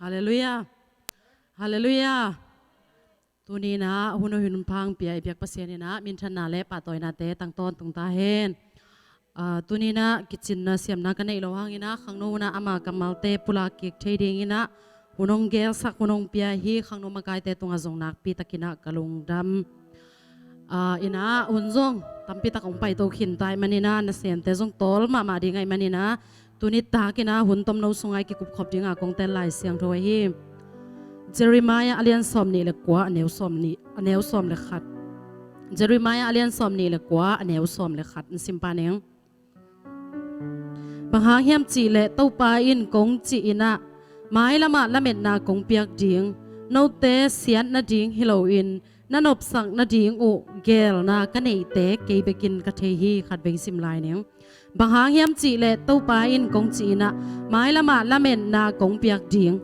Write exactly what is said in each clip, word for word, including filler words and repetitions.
Halleluiah. Halleluiah. Tuni in ah hun aw hun phang pia i biak Pasian in ah minthanna le pahtawinate tangtawn tung ta hen. Ah, tuni in ah kicinna siamna ka neih loh hangin ah khangno hun ah ama kammalte pulak kik thei dingin ah hun hong gelsak, hun hong pia hi khangno makaite tungah zong nakpi takin ah ka lungdam. Ah, in ah hun zong tampi tak hong paito khin ta ahih manin ah nasemte zong tawl mahmah ding ahih manin ah tuni takin ah hun tomno sungah i kikupkhop dingah kong tel Lai Siangtho ahi Jeremiah a lian sawm nih le kua, a neu sawm nih, a neu sawm le khat. Jeremiah a lian sawm nih le kua, a neu sawm le khat. N sim pah ning. Bang hang hiam cih leh Topa in kong cih in ah, mailamah lametna kong piak ding, note siat nading hi loin na nopsak nading uh geelna ka neihte kei bekin ka thei hi. Khatvei sim lai ning. Bang hang hiam cih leh Topa in kong cih in ah, mailamah lametna kong piak ding,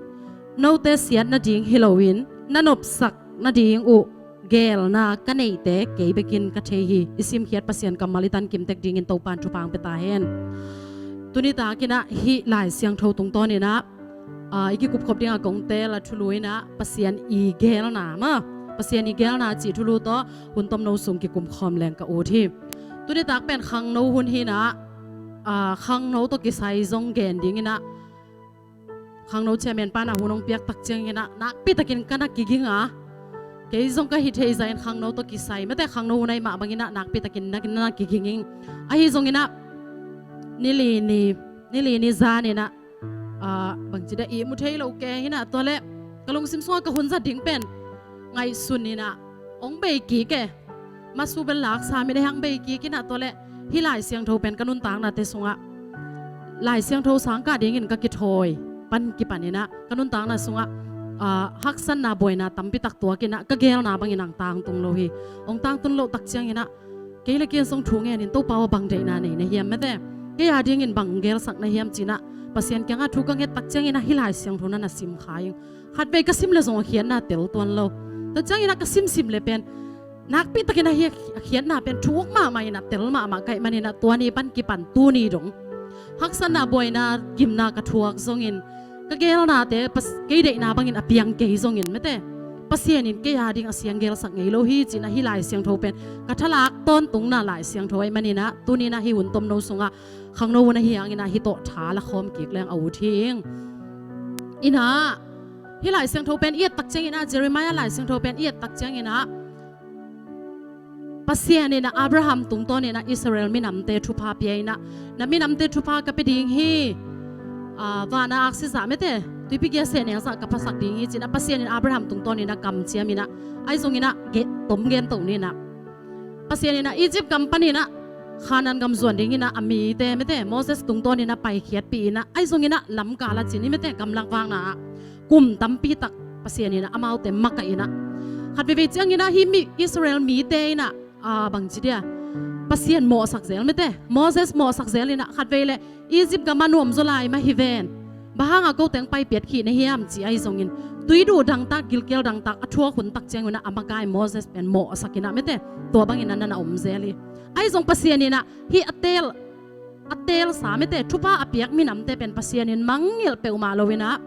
note siat nading hi loin na nopsak nading uh geelna ka neihte kei bekin ka thei hi. I simkhiat Pasian kammal i tan kimtek dingin Topa in thupha hong pia ta hen. Tuni takin ah hih Lai Siangtho tungtawnin ah, ah, i kikupkhop dingah kong tel a thulu in ah Pasian i geelna maw, Pasian i geelna cih thulu tawh hun tomno sung kikumkhawm leng ka ut hi. Tuni tak pen khangno hun hi in ah, ah, khangno tawh kisai zong gen dingin ah khangno chairman pa in ah hun hong piak tak ciangin ah nakpi takin ka na kiging a, kei zong ka hi thei zahin khangno tawh kisai, mate, khangno hun ahih mah bangin ah nakpi takin na, na kiging ing. Ahi zongin ah ni li ni, ni li ni zanin ah, ah, bangci dia ihmu thei lo kei hi in ah, tua leh ka lungsim sungah ka hun zat ding pen ngaihsun in ah hong bei kik e. Masu bel laksa mi dei hang bei kik in ah, tua leh hih Lai Siangtho pen ka nuntaknate sungah Lai Siangtho sang kah dingin ka kithawi pan kipan in ah ka nuntakna sungah, ah, haksatna buaina tampi tak tuak in ah ka geelna bangin hong tangtung lo hi. Hong tangtun loh tak ciangin ah kei le kei in zong thu ngenin Topa aw bang deihna nei na hiam, mate, kei a dingin bang geelsak na hiam ci in ah Pasian kiangah thu ka nget tak ciangin ah hih Lai Siangtho na na sim kha ing. Khatvei ka sim leh zong a khiatna tel tuan lo. Tua ciangin ah ka simsim leh pen nakpi takin ah hih a khiatna pen thuk mahmah in ah tel mahmah ka hih manin ah tua ni pan kipan tuni dong haksatna buaina gimna ka thuak zongin ka geelnate Pas-, kei deihna bangin a piang kei zongin, mate, Pasian in kei a ding a siang geelsak ngei lo hi ci in ah hih Lai Siangtho pen ka thalak tawntungna Lai Siangtho ahih manin ah tuni in ah hih hun tomno sungah khangno hun ahi hangin ah hih tawh tha la khawm kik leng a ut hi ing. In ah hih Lai Siangtho pen i et tak ciangin ah, Jeremiah Lai Siangtho pen i et tak ciangin ah Pasian in ah Abraham tungtawnin ah Israel minamte thupha pia in ah, na minamte thupha ka pia ding hi, ah, van a aksi zah, mate, tuipi giahseh neng zah ka phasak ding hi ci in ah Pasian in Abraham tungtawnin ah kamciam in ah, ahi zongin ah ge-, tom gen to ni in ah Pasian in ah Egypt gam panin ah Khanaan gam zuan dingin ah a mite, mate, Moses tungtawnin ah paikhiatpih in ah, ahi zongin ah lamkal a cin hi, mate, gamlak vakna ah kum tampi tak Pasian in ah amaute makaih in ah, khat veivei ciangin ah hih mi Israel mite in ah, ah, bangci dia, Pasian mawhsak zel, mate, Moses mawhsak zel in ah khatvei leh Egypt gam a nuamzaw lai mah hi ven, bang hangah ko teng paipiat khih na hiam ci, ahi zongin tuiduh dangtak, gilkial dangtak a thuak hun tak ciangun ah a makai Moses pen mawhsak in ah, mate, tua bangin ah na na om zel hi. Ahi zong Pasian in ah hih a teel, a teelsa, mate, thupha a piak minamte pen Pasian in mangngilh peuhmah lo in ah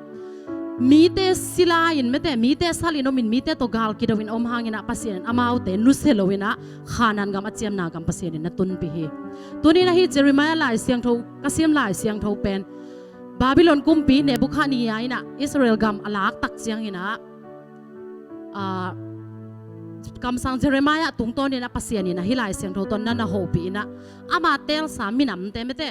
mite sila in, mate, mite salin omin, mite tawh gal kido in om hangin ah Pasian in amaute nusia lo in ah Khanaan gam a ciamna gam Pasian in na tunpih hi. Tuni in ah hih Jeremiah Lai Siangtho, ka sim Lai Siangtho pen Babylon kumpi Nebukhadnezzar in ah Israel gam a lak tak ciangin ah, ah, kamsang Jeremiah tungtawnin ah Pasian in ah hih Lai Siangtho tawh na na hopih in ah ama teelsa minamte, mate,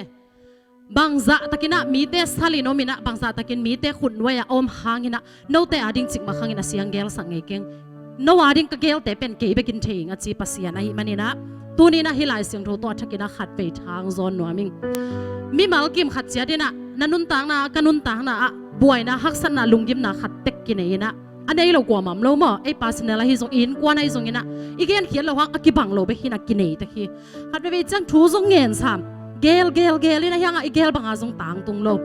bangzah takin ah mite salin omin ah, bangzah takin mite khutnuai ah a om hangin ah note a ding cikmah hangin a siang geelsak ngei keng. No a ding ka geelte pen kei bekin thei ing a ci Pasian ahih manin ah tuni in ah hih Lai Siangtho tawh a thakin ah khatvei thang zawn nuam ing. Mimal kim khat ciat in ah na nuntakna ah, ka nuntakna ah buaina, haksatna, lunggimna khat tek kinei in ah, a nei lo kuamah om lo maw, ei personal ahi zong, i innkuan ahi zongin ah i genkhiat loh hang a kibang lo bek hi in ah kinei tek hi. Khat veivei ciang thu zong ngen sam, geel, geel, geel in ah hiangah i geel banga zong tangtung lo.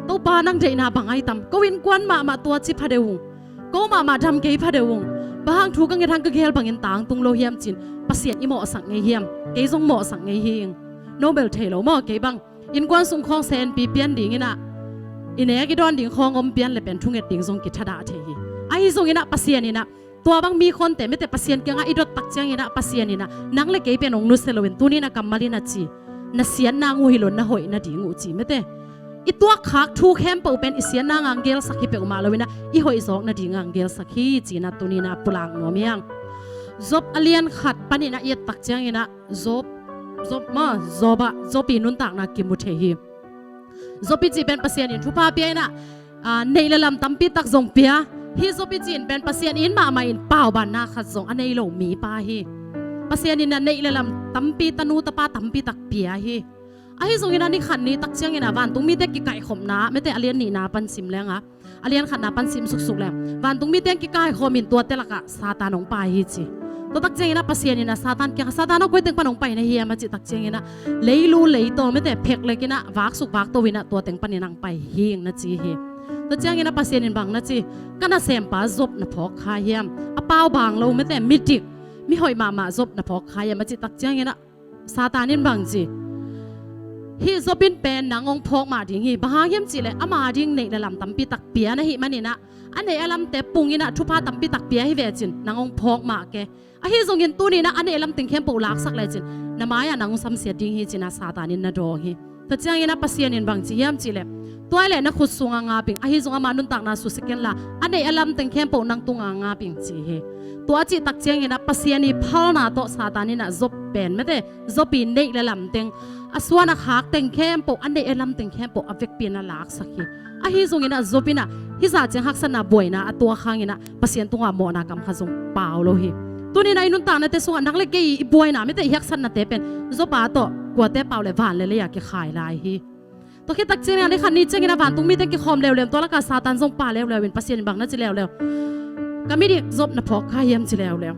Topa, nang deihna bang ahi tam? Ko innkuan mahmah tua ci phadeuh ung, ko mahmah dam kei phadeuh ung, bang hang thu ka nget hang ka geel bangin tangtung lo hiam ci in Pasian i mawhsak ngei hiam? Kei zong mawhsak ngei hi ing. No bel thei lo maw, kei bang innkuan sung khawng senpi pian dingin ah I nek i dawn ding khawng om pian le pen thunget ding zong kithadah thei hi. Ahi zongin ah Pasian in ah tua bang mi khonte mete Pasian kiangah i dot tak ciangin ah Pasian in ah nang le kei pen hong nusia loin tuni-in ah kammal in ah ci, na siatna uh hi lo, na hoih nading uh ci mete. I tuakkhak thu khempeuh pen i siatna ngang gelsak hi peuhmah loin ah i hoih zawk nading ngang gelsak hi ci-in ah tuni-in ah pulak nuam hi hang. Job a lian khat panin ah i et tak ciangin ah Job, Job maw, Job ah, Job i nuntakna kimu thei hi. Job i cih pen Pasian in thupha pia in ah, aa, neih le lam tampi tak zong pia. Hih Job i cih in pen Pasian in mahmah in paubanna khat zong a nei lo mipa hi. Pasian in ah neih le lam tampi, tanu tapa tampi tak pia hi. Ahi zongin ah ni khat ni tak ciangin ah vantung mite kikaihkhopna mete a lian nihna pan sim leng ah, a lian khatna pan sim suksuk leng vantung mite kikaihkhop in tuate lakah Satan hong pai hi ci. Tua tak ciangin ah Pasian in ah Satan kiangah, Satan aw, koi teng pan hong pai na hiam a cih tak ciangin ah leilu leitaw mete pheklek in ah vaksuk vakto in ah tua teng panin hong pai hi ing na ci hi. Tua ciangin ah Pasian in bang na ci, ka nasempa Job na phawk kha hiam? A paubang lo mete midik, mihoih mahmah Job na phawk kha hiam a cih tak ciangin ah Satan in bang ci, hih Job in pen nang hong phawk mah ding hi. Bang hang hiam cih leh ama ding neih le lam tampi tak pia na hih manin ah a neih a lamte pung in ah thupha tampi tak pia hi ve cin nang hong phawk mah ke. Ahi zongin tuni-in ah a neih lam teng khempeuh laksak lecin na mai-ah nang hong samsiat ding hi ci-in ah Satan in na dawng hi. Tua ciangin ah Pasian in bang ci hiam cih leh, tua hi leh na khut sungah ngap ing, ahi zong ama nuntakna susia ken la, a neih a lam teng khempeuh nang tungah ngap ing ci hi. Tua a cih tak ciangin ah Pasian i phalna tawh Satan in ah Job pen mete, Job i neih le lam teng, a suan a khak teng khempeuh, a neih a lam teng khempeuh a vekpi in ah laksak hi. Ahi zongin ah Job in ah hih zah ciang haksatna buaina a tuak hangin ah Pasian tungah mawhna kam khat zong pau lo hi. Tuni-in ah i nuntaknate sungah nang le kei i buaina mete i haksatnate pen Job a tawh kuate pau le van le lei-ah kikhai lai hi. Tua khit tak ciangin ah ni khat ni ciangin ah vantung mite kikhawm leuleu in tua lakah Satan zong pai leuleu in Pasian in bang na ci leuleu, ka midik Job na phawk kha hiam ci leuleu.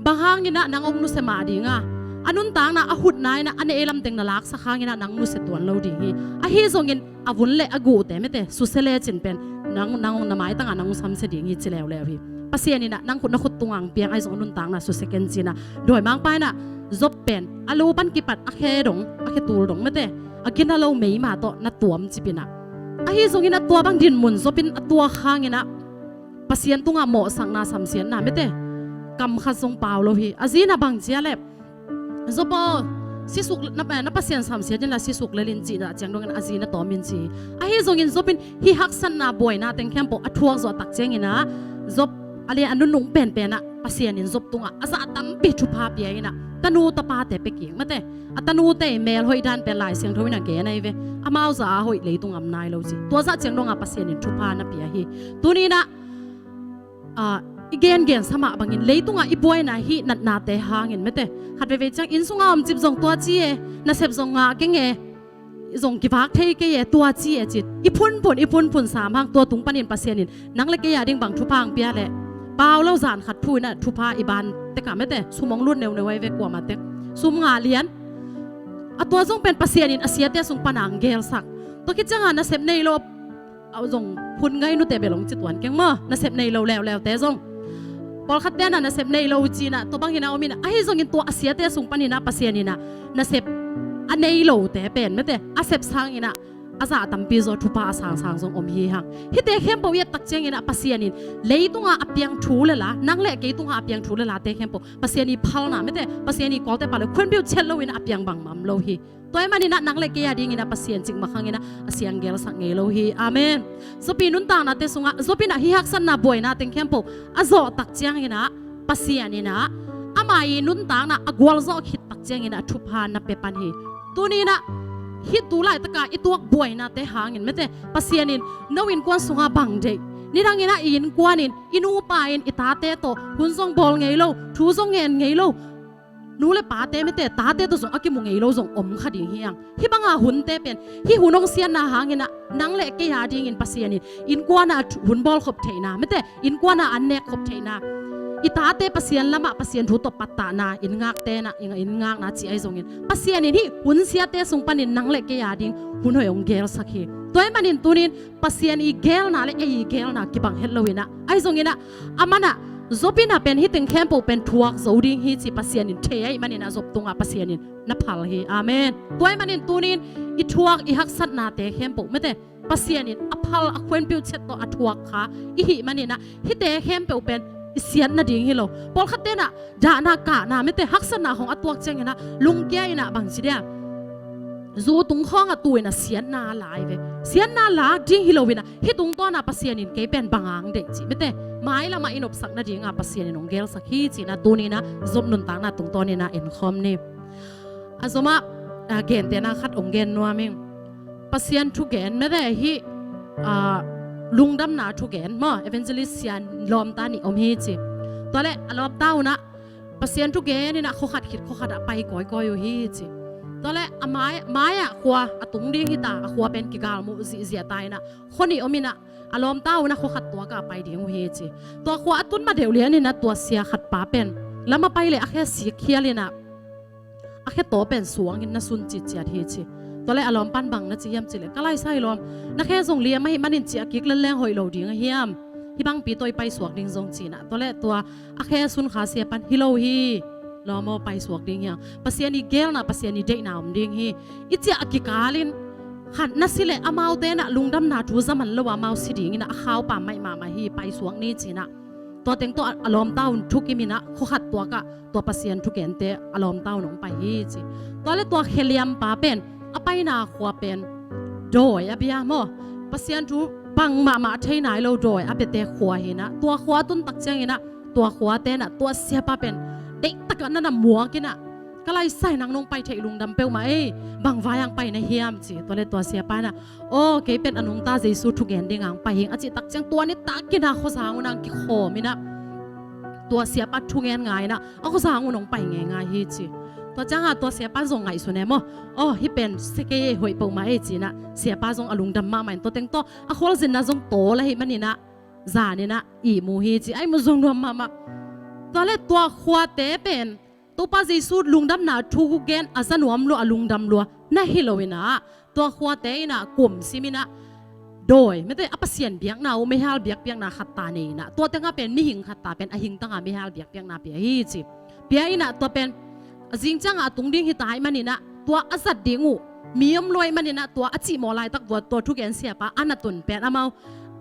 Bang hangin ah nang hong nusia mah ding a, a nuntakna a hutna in ah a neih lam teng na laksak hangin ah nang nusia tuan lo ding hi. Ahi zongin a vun le a guhte mete susia lecin pen nang, nang hong na maitangah nang hong samsia ding hi ci leuleu hi. Pasian in ah nang khut na khut tungah hong pia ing, ahi zong a nuntakna susia ken ci-in ah dawimangpa in ah Job pen a lu pan kipat a khe dong, a khe tul dong mete a gina lo meima tawh na tuam cip in ah. Ahi zongin ah tua bang dinmun Job in a tuak hangin ah Pasian tungah mawhsakna samsiatna mete kam khat zong pau lo hi. A zi in ah bang ci a leh, Job aw, sisuk na, na Pasian samsiat in la sisuk lel in cih zah ciang dongin a zi in a tawm in ci hi. Ahi zongin Job in hih haksatna buaina teng khempeuh a thuak zawh tak ciangin ah Job a lian a nunung penpen ah Pasian in Job tungah a zah tampi thupha pia in ah tanu tapate pia kik mete. A tanute i mel hoih dan pen Lai Siangtho in a gen ahi ve. Amau zah a hoih leitung om nai lo ci. Tua zah ciang dongah Pasian in thupha na pia hi. Tuni-in ah, ah, i gengen sa mah bangin leitungah i buaina hih natnate hangin mete khat veivei ciang inn sungah om cip zong tua ci e, nasep zong ngah keng e, zong kivak thei kei e, tua ci e ci-in i phunphun, i phunphun sam hang tua tung panin Pasian in nang le kei a ding bang thupha hong pia leh, pau lo zan khat phu in ah thupha i ban tek ah mete sum hong lut neuneu ahi ve kuamah tek. Sum ngah lian. A tua zong pen Pasian in a siate sung pan hong gelsak. Tua khit ciangah nasep nei lo a zong phun ngai nute bel hong ci tuan keng maw, nasep nei lo leuleute zong. Pawlkhatte in ah nasep nei lo ci-in ah tua bangin a om in ah, ahi zongin tua a siate sung panin ah Pasian in ah nasep a nei lote pen mete a sep sangin ah a zah tampi zaw thupha a sangsang zong om hi hang. Hihte khempeuh i et tak ciangin ah Pasian in leitungah a piang thu le la, nang le kei tungah a piang thu le late khempeuh Pasian i phalna mete, Pasian i kawlte pau le khunpiuh chet loin a piang bangmah om lo hi. Tua ahih manin ah nang le kei a dingin ah Pasian cikmah hangin ah a siang gelsak ngei lo hi. Amen. Job i nuntaknate sungah Job in ah hih haksatna buaina teng khempeuh a zawh tak ciangin ah Pasian in ah ama i nuntakna a gualzawh khit tak ciangin ah thupha na pia pan hi. Tuni-in ah hih tu laitaka i tuak buainate hangin mete Pasian in no innkuan sungah bang deih, nidangin ah i innkuan in i nupa in i tate tawh hun zong bawl ngei lo, thu zong ngen ngei lo, nu le pate mete tate tawh zong a kimu ngei lo zong om kha ding hi hang. Hih banga hunte pen hih hun hong siatna hangin ah nang le kei a dingin Pasian in innkuan ah hun bawl khop theihna mete innkuan ah an nek khop theihna, i tate Pasian lamah Pasian thu tawh pattahna, inn ngakte in ah inn ngakna cih ahi zongin Pasian in hih hun siate sung panin nang le kei a ding hun hoih hong gelsak hi. Tua ahih manin tuni-in Pasian i gelna le ei i gelna kibang het loin ah, ahi zongin ah a man ah Job in ah pen hih teng khempeuh pen thuak zo ding hi ci Pasian in thei ahih manin ah Job tungah Pasian in na phal hi. Amen. Tua ahih manin tuni-in i thuak i haksatnate khempeuh mete Pasian in a phal a khuenpiu chet tawh a thuak kha i hih manin ah, hihte khempeuh pen i siat nading hi lo. Pawlkhat ten ah dahna kahna mete haksatna hong a tuak ciangin ah lungkia in ah bangci dia, zu tung khawng a tu in ah siatna lai ve. Siatna lak ding hi lo in ah, hih tungtawn ah Pasian in kei pen bang hang deih cih mete, mailam ah i nopsak nading ah Pasian in hong gelsak hi ci-in ah tuni in ah Job nuntakna tungtawn in ah en khawm ni. A Job ah, a, gentehna khat hong gen nuam ing. Pasian thugen mete hih, a, lungdamna thugen maw, evangelist sia lawmta nih om hi ci. Tua leh a lawmta un ah Pasian thugen in ah khua khat khit khua khat ah pai kawikawi uh hi ci. Tua leh a mai, mai ah khua a tung ding hi ta, a khua pen kigalmuh zihziah ta in ah khua nih om in ah a lawmta un ah khua khat tuak ah pai ding uh hi ci. Tua khua a tun ma deuh lian in ah tua sia khat pa pen lam ah pai leh a khe sik khial in ah a khe taw pen suang in na sun citciat hi ci. Tua leh a lawmpan bang na ci hiam cih leh, ka laisai lawm, na khe zong liam ahih manin ciah kik lelleng hoih lo ding a hiam? Hih bangpi tawh i paisuak ding zong ci-in ah. Tua leh tua a khe sun kha sia pan, hi lo hi lawm aw, paisuak ding hi hang. Pasian i gelna, Pasian i deihna om ding hi. I ciah a kikal in khat na si leh amaute in ah lungdamna thu za man lo a amau si ding in ah a khaupa maih mahmah hi, paisuak ni ci-in ah. Tua teng tawh a, a lawmta un thukim in ah khua khat tuak ah tua Pasian thugente a lawmta un hong pai hi ci. Tua leh tua khe liampa pen a paina khua pen dawi a bia maw, Pasian thu bang mahmah a thei nai lo dawi a biate khua hi in ah, tua khua a tun tak ciangin ah tua khuate in ah tua siapa pen deihtak ah na na muak in ah, ka laisai, nang nong pai theih lungdam peuhmah ei, bang vai hang pai na hiam ci. Tua leh tua siapa in ah, aw, kei pen a nungta Jesu thugen ding hang pai hing a cih tak ciang tua nitak in ah khuazang un hang kikhawm in ah tua siapa thugen ngai in ah a khuazang un hong pai ngeingai hi ci. Tua ciang ah tua siapa zong ngaihsun e maw, aw, hih pen sia kei ei, hoih peuhmah ei ci-in ah siapa zong a lungdam mahmah in tua teng tawh a khualzinna zong tawl ahih manin ah zan in ah ihmu hi ci, a ihmu zong nuam mahmah. Tua leh tua khuate pen Topa Jesu lungdamna thu gen a za nuam lua, a lungdam lua na hi lo in ah, tua khuate in ah kum sim in ah dawi mete a Pasian biakna uh, meihal biakpiakna khat ta nei in ah, tua teng ah pen mihing khat ta pen a hingtang ah meihal biakpiakna pia hi ci. Pia in ah tua pen a zing ciang ah a tung ding hi ta ahih manin ah tua a zat ding uh mi om lua ahih manin ah tua a cihmawh laitak vuah tua thugen siapa a na tun pen amau,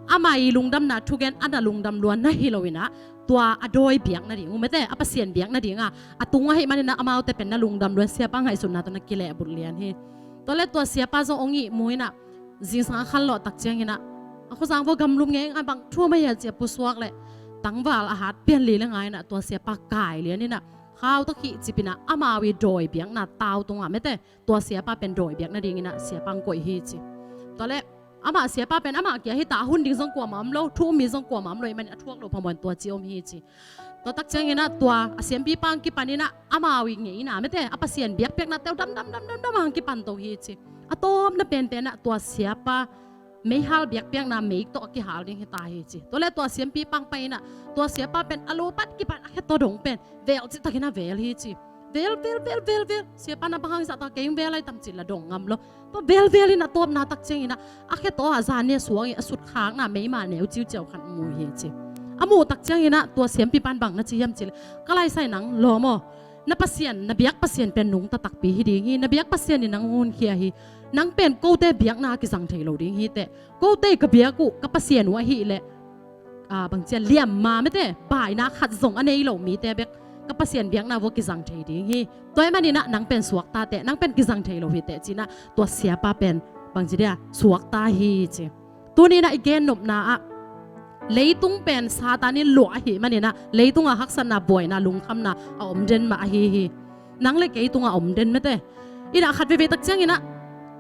amah i lungdamna thugen a na lungdam lua na hi lo in ah, tua a dawi biak nading uh mete a Pasian biak nading ah a tung ahih manin ah amaute pen na lungdam lua in siapa ngaihsutna tawh na kilehbulh lian hi. Tua leh tua siapa zong hong ihmu in ah zingsang a khanlawh tak ciangin ah a khuazang vua gamlum ngeingai, bang thu om a hia ci a pusuak leh tangval a hat pian lileh ngai in ah tua siapa kai lian in ah khau tawh khihcip in ah amau i dawi biakna tau tung ah mete tua siapa pen dawi biak nading in ah siapa hong koih hi ci. Tua leh amah siapa pen amah kia hi ta, a hun ding zong kuamah om lo, thu um mi zong kuamah om lo ahih manin a thuak lo phamawh in tua ci om hi ci. Tua tak ciangin ah tua a siampipa hong kipan in ah amau i ngeina mete a Pasian biakpiaknate uh damdam damdam dam hang kipan to hi ci. A tawpna penpen ah tua siapa meihal biakpiakna meik tawh a kihal ding hi ta hi ci. Tua leh tua siampipa hong pai in ah tua siapa pen a lopan kipan a khe taw dong pen vel cih takin a vel hi ci. Vel, vel, vel, vel, vel. Siapa na bang hang zah ta, kei hong vel lai tam ci-in la dong ngam lo. Tua velvel in a tawpna tak ciangin ah a khe taw ah zan ni a suang in a sutkhakna meima neu ciuciau khat mu hi ci. A muh tak ciangin ah tua siampipa in bang na ci hiam cih leh, ka laisai, nang lawm aw, na Pasian, na biak Pasian pen nungta takpi hi ding hi. Na biak Pasian in nang hong honkhia hi. Nang pen kote biakna kizang thei lo ding hi teh. Kote ka biak uh ka Pasian uh ahih leh, a, bangci a liamma mete, baina khat zong a nei lo mite bek ka Pasian biakna vua kizang thei ding hi. Tua ahih manin ah nang pen suakta teh, nang pen kizang thei lo hi teh ci-in ah tua siapa pen bangci dia suakta hi ci. Tuni in ah i gennopna ah leitung pen Satan in luah ahih manin ah leitung ah haksatna, buaina, lungkhamna a om den mah ahi hi. Nang le kei tungah a om den mete. In ah khat veivei tak ciangin ah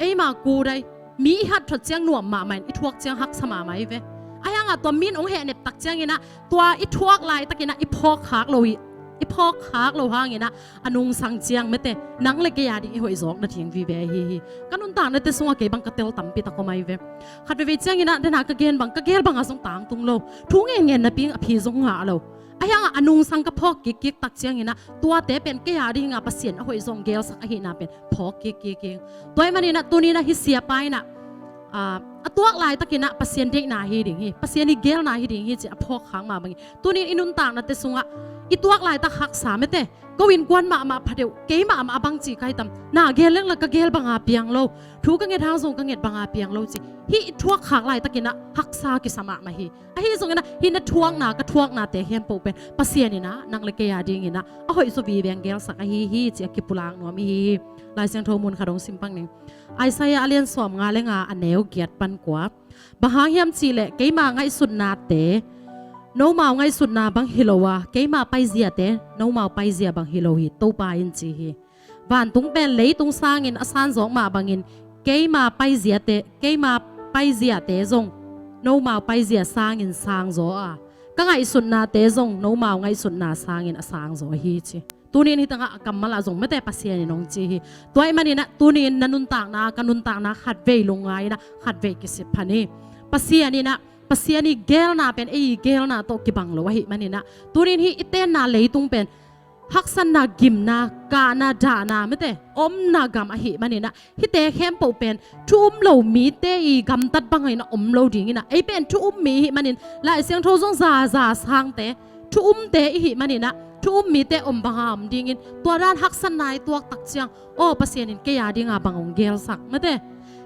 eima kudai mi i hat thot ciang nuam mahmah in, i thuak ciang haksa mahmah hi ve. Ahi hang ah tua min hong hehnep tak ciangin ah tua i thuak laitakin ah i phawkkhak lo hi. I phawkkhak lo hangin ah a nungsang ciang mete nang le kei a ding i hoih zawkna ding vive ahi hi. Ka nuntaknate sungah kei bang ka tel tampi tak om ahi ve. Khat veivei ciangin ah dena ka gen bang, ka gel bang ah zong tangtung lo. Thu ngen ngen napi in a phi zong ngah lo. Ahi hang ah a nungsang ka phawk kikkik tak ciangin ah tuate pen kei a ding ah Pasian a hoih zong gelsak ahihna pen phawk kikkik ing. Tua ahih manin ah tuni in ah hih siapa in ah, a, a tuak laitakin ah Pasian deihna hi ding hi, Pasian i gelna hi ding hi ci-in a phawkkhak mah bangin tuni in i nuntaknate sungah I tuak laitak haksa mete. Ko innkuan mahmah pha deuh, kei mahmah a bang ci ka hi tam. Na gel leng la ka gel banga piang lo. Thu ka nget hang zong ka nget banga piang lo ci. Hih i thuak khak laitakin ah haksa kisa mahmah hi. Ahi zongin ah hih na thuakna, ka thuaknate khempeuh pen Pasian in ah nang le kei a dingin ah a hoih zaw vive a gelsak ahi hi ci a kipulak nuam i hi hi. Lai Siangtho mun khat hong sim pak ning. Isaiah a lian sawmnga le nga, a neu giat pan kua. Bang hang hiam cih leh keima ngaihsutnate nomau ngaihsutna bang hi lo a, keima paiziate nomau paizia bang hi lo hi, Topa in ci hi. Vantung pen leitung sangin a sanzawk mah bangin keima paiziate, keima paiziate zong nomau paizia sangin sangzaw a, ka ngaihsutnate zong nomau ngaihsutna sangin a sangzaw hi ci. Tunin hih tangah a kammal ah zong mete Pasian in hong ci hi. Tua ahih manin ah tunin na nuntakna, ka nuntakna khatvei lungngai in ah khatvei kisip pha ni. Pasian in ah, Pasian i gelna pen ei i gelna tawh kibang lo ahih manin ah, tunin hih i tenna leitung pen haksatna, gimna, kahna, dahna mete omna gam ahih manin ah, hihte khempeuh pen thu um lo mite i gamtat bangin a om lo dingin ah, ei pen thu um mi i hih manin Lai Siangtho zong zaza sangte, thu umte i hih manin ah, thu um mite om banga om dingin, tua dan haksatna i tuak tak ciang, aw, Pasian in kei a dinga bang hong gelsak mete,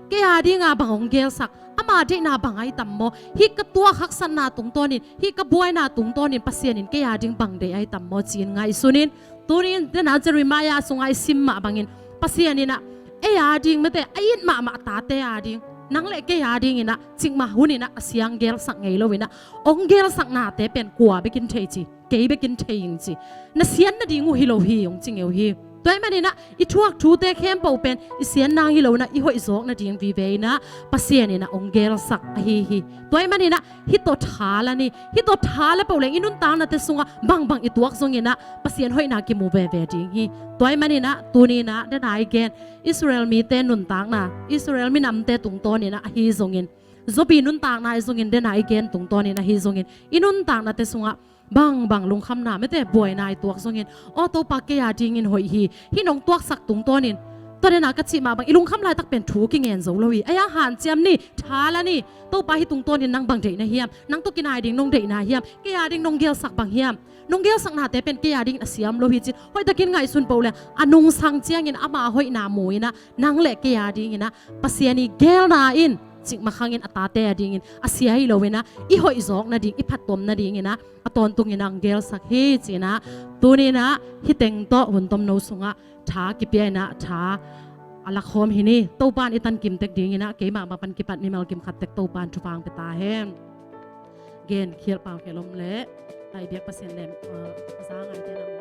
kei a dinga bang hong gelsak, ama deihna bang ahi tam maw? Hih ka tuak haksatna tungtawnin, hih ka buaina tungtawnin Pasian in kei a ding bang deih ahi tam maw ci-in ngaihsun in. Tunin dena Jeremiah sungah i sim mah bangin, Pasian in ah ei a ding mete, a it mahmah a tate a ding, nang le kei a dingin ah cikmah hunin ah a sia hong gelsak ngei loin ah, hong gelsaknate pen kua bekin thei ci, kei bekin thei ing ci. Na sian nading uh hi lo hi hong ci ngei uh hi. Tua ahih manin ah i thuak thute khempeuh pen i sian nang hi loin ah, i hoih zawk nading vive in ah Pasian in ah hong gelsak ahi hi. Tua ahih manin ah hih tawh tha la ni. Hih tawh tha la peuh leng i nuntaknate sungah bangbang i tuak zongin ah Pasian hoihna kimu veve ding hi. Tua ahih manin ah tunin ah dena i gen, Israel mite nuntakna, Israel minamte tungtawnin ah ahi zongin, Job i nuntakna ahi zongin, dena i gen tungtawnin ahi zongin, i nuntaknate sungah bangbang lungkhamna mete buaina i tuak zongin, aw, Topa, kei a dingin hoih hi, hih nong tuaksak tungtawnin, tua dena ka cih mah bang i lungkham laitak pen thu kingen zo lo hi. Ahi hang hanciam ni, tha la ni. Topa, hih tungtawnin nang bang deih na hiam? Nang tawh kinai ding nong deih na hiam? Kei a ding nong gelsak bang hiam? Nong gelsaknate pen kei a dingin a sia om lo hi ci-in hoihtakin ngaihsun peuh leng, a nungsang ciangin ama hoihna mu in ah, nang le kei a dingin ah Pasian i gelna in cikmah hangin a tate a dingin a sia hi loin ah, i hoih zawk nading, i phattuam nadingin ah a tawntungin ah hong gelsak hi ci-in ah, tunin ah hih teng tawh hun tomno sungah tha kipia in ah, tha a lakhawm hi ni. Topa in i tankim tek dingin ah, keimah mah pan kipat mimal kim khat tek Topa in thupha hong pia ta hen. Gen khial pau khial om leh, a i biak Pasian lem, uh, a za ngaite nang